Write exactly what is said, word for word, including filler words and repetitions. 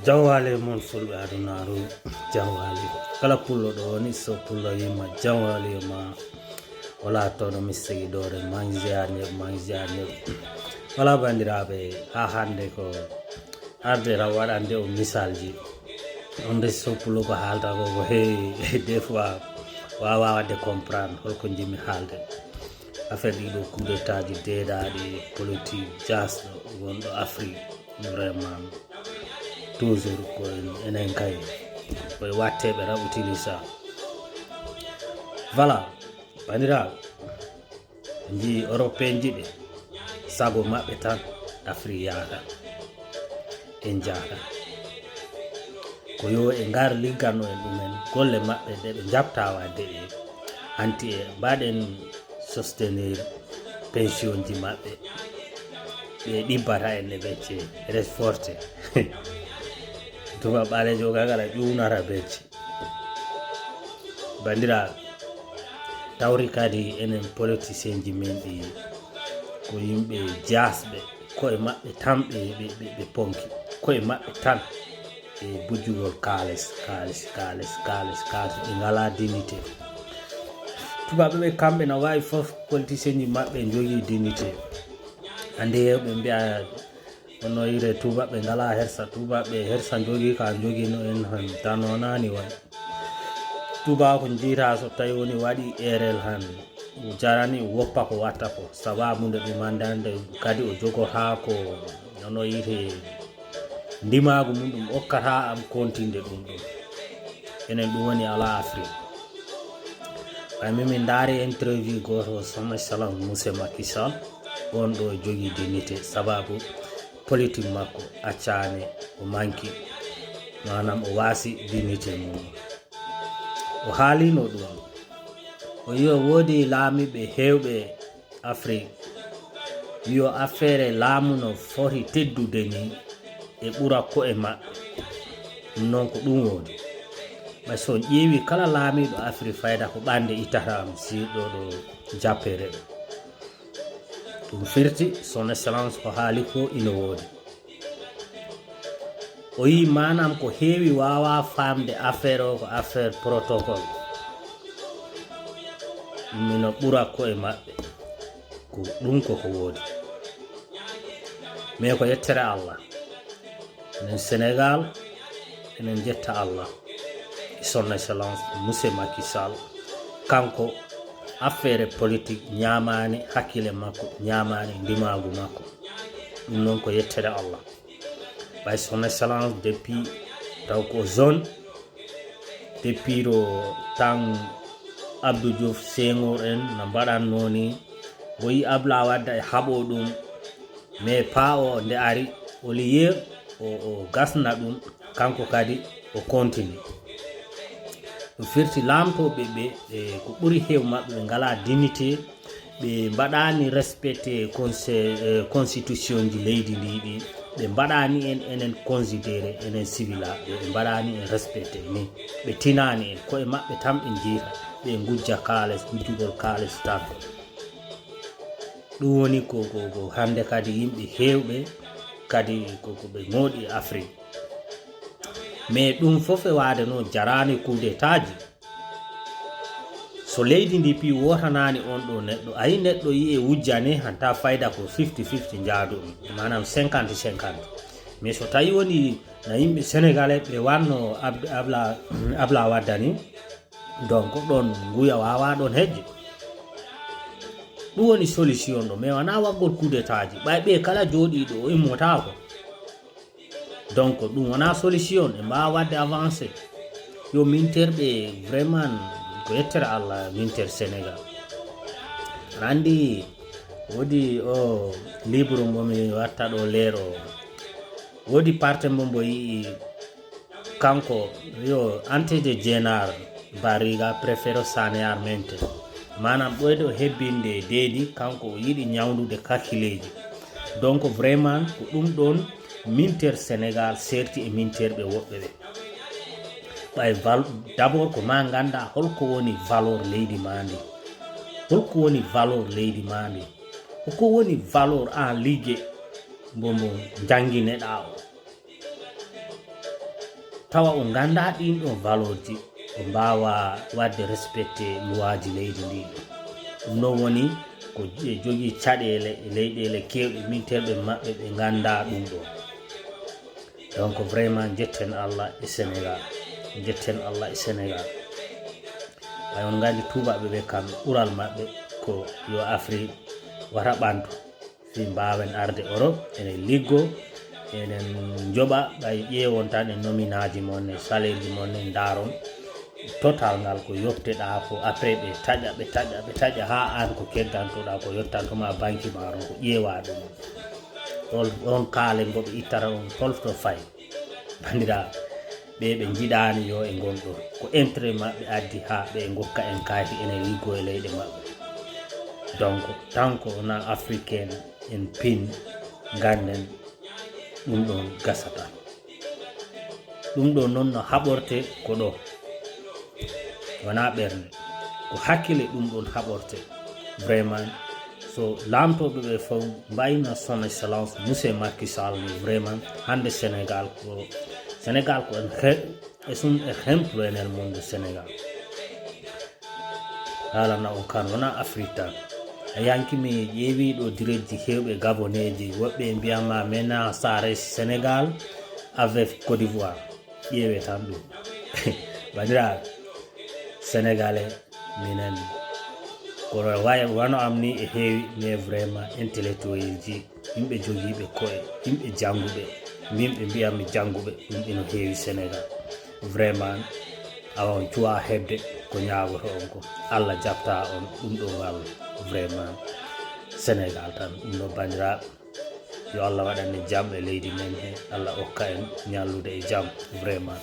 Jawwali mon fulɓe adunaaru. Jawwali kala pullo ɗo woni, so pullo yimma jawwali yo ma wala tono mi sigi ɗore. Mangiar ñeɓ mangiar ñeɓ. Wala banndiraaɓe, ha hannde ko arde tan waɗande o misalji. On de so pullo ko haalta ko ko heewi des fois wawa waɗde comprendre holko jimmi haalde. Affaire ɗiɗo coup d'état ji deeɗaaɗi politique jasɗo wonɗo Afrique. Vraiment toujours ko en- enen kay koye watteɓe tan utilisa. Voilà, banndiraaɓe, en jii européen ji ɓe sago maɓɓe tan Afrique yaata, en jaata. Ko yo e ngar liggano en ɗumen golle maɓɓe ɗe ɓe jaɓta wadde e hanti e mbaɗen soutenir pension ji maɓɓe. Ɓe ɗibbata en e becce resforte. Tuma ɓalejo gagara ƴuwnata becce. Banndiraaɓe, tawri kadi enen politicien ji men ɗi ko yimɓe jasɓe, koye maɓɓe tan ɓe ɓe- ɓe- ɓe ponki, koye maɓɓe tan e bujjugol kaalis kaalis kaalis kaalis kaalis, ɓe ngala dignité. Tubaɓe ɓe kamɓe na wawi fof politicien ji maɓɓe jogii dignité. Hannde hewɓe mbiya onno yire tubaɓe ngala hersa, tubaɓe hersa jogii ka jogino en han tan wonani waɗi. Tubaako jiita so tawi woni waɗi erel han jarani woppa ko watta ko sababu nde ɗum andande kadi o jogotako nono yite ndimaagu mum ɗum okkata am kontinde ɗum ɗum. Enen ɗum woni ala Afrique. Ɓay min min ndaari interview gooto o Son Excellence Monsieur Macky Sall, on ɗo jogii dignité sababu politique makko accaani o manki, maanaam o waasi dignité mum. O haalino ɗum, o yi o woodi laamiiɓe heewɓe Afrique yo affaire laamu no foti teddude ni e ɓura ko'e maɓɓe. Ɗum noon ko ɗum woni. Ɓay so on ƴeewi kala laamiiɗo Afrique fayda ko ɓande ittata am si ɗo ɗo jappere ɗo. Ɗum firti Son Excellence ko haali ko ina woodi. O yi maanaam ko heewi waawa faamde affaire o ko affaire protocole. Mino ɓura ko'e maɓɓe. Ko ɗum ko ko woodi. Mais ko yettere Allah. Enen Sénégal, enen jetta Allah. Son Excellence Monsieur Macky Sall, kanko affaire politique ñaamaani hakkile makko, ñaamaani ndimaagu makko. Ɗum noon ko yettere Allah. Ɓay Son Excellence depuis taw ko zone, depuis ɗo tan Abdou Diouf Senghor en no mbaɗatnoo ni, o yi Abla Wadda e haɓo ɗum, mais pas o nde ari, o liye o, o gasna ɗum, kanko kadi o continue. Ɗum firti laamtooɓe ɓe, ɓe ko ɓuri heew maɓɓe ɓe ngalaa dignité, ɓe mbaɗaani respecté conse- eh, constitution ji leydi ndi ɗi, ɓe mbaɗaani en enen considéré enen civilaɓe, ɓe mbaɗaani en respecté ni, ɓe tinaani en, koye maɓɓe tan ɓe njiita, ɓe ngujja kaalis, gujjugol kaalis tan. Ɗum woni ko ko ko hannde kadi yimɓe heewɓe kadi ko ko ɓe mooɗi Afrique. Mais ɗum fof e waade noon jaraani coup d'état ji. So leydi ndi pii wootanaani on ɗo neɗɗo, ayi neɗɗo yi'e wujjane hanta fayda ko fifty fifty njaadu ɗum, maanaam cinquante cinquante. Mais so tawi woni na yimɓe sénégalais ɓe wanno Abd- abla abla waddani, donc ɗon nguya wawa ɗon hejje. Ɗum woni solution ɗo, mais wona waggol coup d'état ji. Ɓay ɓe kala jooɗiɗo o immotako. Donc ɗum wona solution, ɓe mbawa wadde avancé. Yo minterɓe vraiment ko yettere Allah minter Sénégal. Aɗa andi woodi o livre mbo mi watta ɗo leero, woodi parte mbo mbo yii kanko yo antede jenar bariga préféro sanear mente, maanaam ɓoyɗo hebbinde deedi kanko o yiɗi ñawndude kakileeji. Donc vraiment ko ɗum ɗon minter Sénégal serti e minterɓe woɓɓe ɓe. Ɓay val- d'abord ko ma ganda holko woni valeur leydi ma ndi, holko woni valeur leydi ma ndi, ko woni valeur an ligge mbo mbo janngineɗa o. tawa o ngannda ɗin ɗon valorji, o mbaawa waɗde respecté luwaaji leydi ndi. Ɗum noon woni ko jogii caɗeele e leyɗeele keewɗe, minterɓe maɓɓe ɓe ngannda ɗum ɗo. Donc vraiment njetten Allah e Sénégal, njetten Allah e Sénégal. Ay on nganndi tuubaaɓe ɓe kam ɓural maɓɓe ko yo Afrique wata ɓantu. Fii mbaawen arde Europe, enen liggo, enen njoɓa, ɓay ƴeewon tan e nominaaji mon e saleerji mon e ndaaron total ngal ko yopteɗaa ko, après ɓe taƴa, ɓe taƴa, ɓe taƴa, haa aan ko keddantoɗaa ko yottanto ma banki maaron ko ƴeewaa ɗum. On, on kaalen ngo ɓe ittata on tolfto fay. Banndiraaɓe, ɓe ɓe njiɗaani yo e ngon ɗo. Ko intérêt maɓɓe addi haa ɓe ngokka en kaaki enen liggo e leyɗe maɓɓe. Donc, tant que on a africain en pin, ngannden ɗum ɗon gasata. Ɗum ɗo noon no haɓorte ko ɗo. Wonaa ɓernde. Ko hakkille ɗum ɗon haɓorte. Vraiment, so laamtooɓe ɓe fof mbayno son excellence monsieur Macky Sall ni, vraiment, hannde Sénégal ko, Sénégal ko en he-, es un ejemplo en el mundo Sénégal. Haalana on kan, wonaa Afrique tan. A yanki mi ƴeewi ɗo direji heewɓe Gaboneeji, woɓɓe mbiyama maintenant ça reste Sénégal avec Côte d'Ivoire. Ƴeewe tan ɗum. Banndiraaɓe, Sénégalais, minen, kono way-, wano am ni e heewi, mais vraiment intellectuel ji, yimɓe jogiiɓe koye, yimɓe jannguɓe, min ɓe mbiyammi jannguɓe, ɗum ino heewi Sénégal. Vraiment, awa on cuwa heɓde ko ñaagoto on ko. Allah jaɓta on ɗum ɗo ngal, vraiment, Sénégal tan. Ɗum ɗo, banndiraaɓe, yo Allah waɗan en jam e leydi men he, Allah okka en ñallude e jam, vraiment.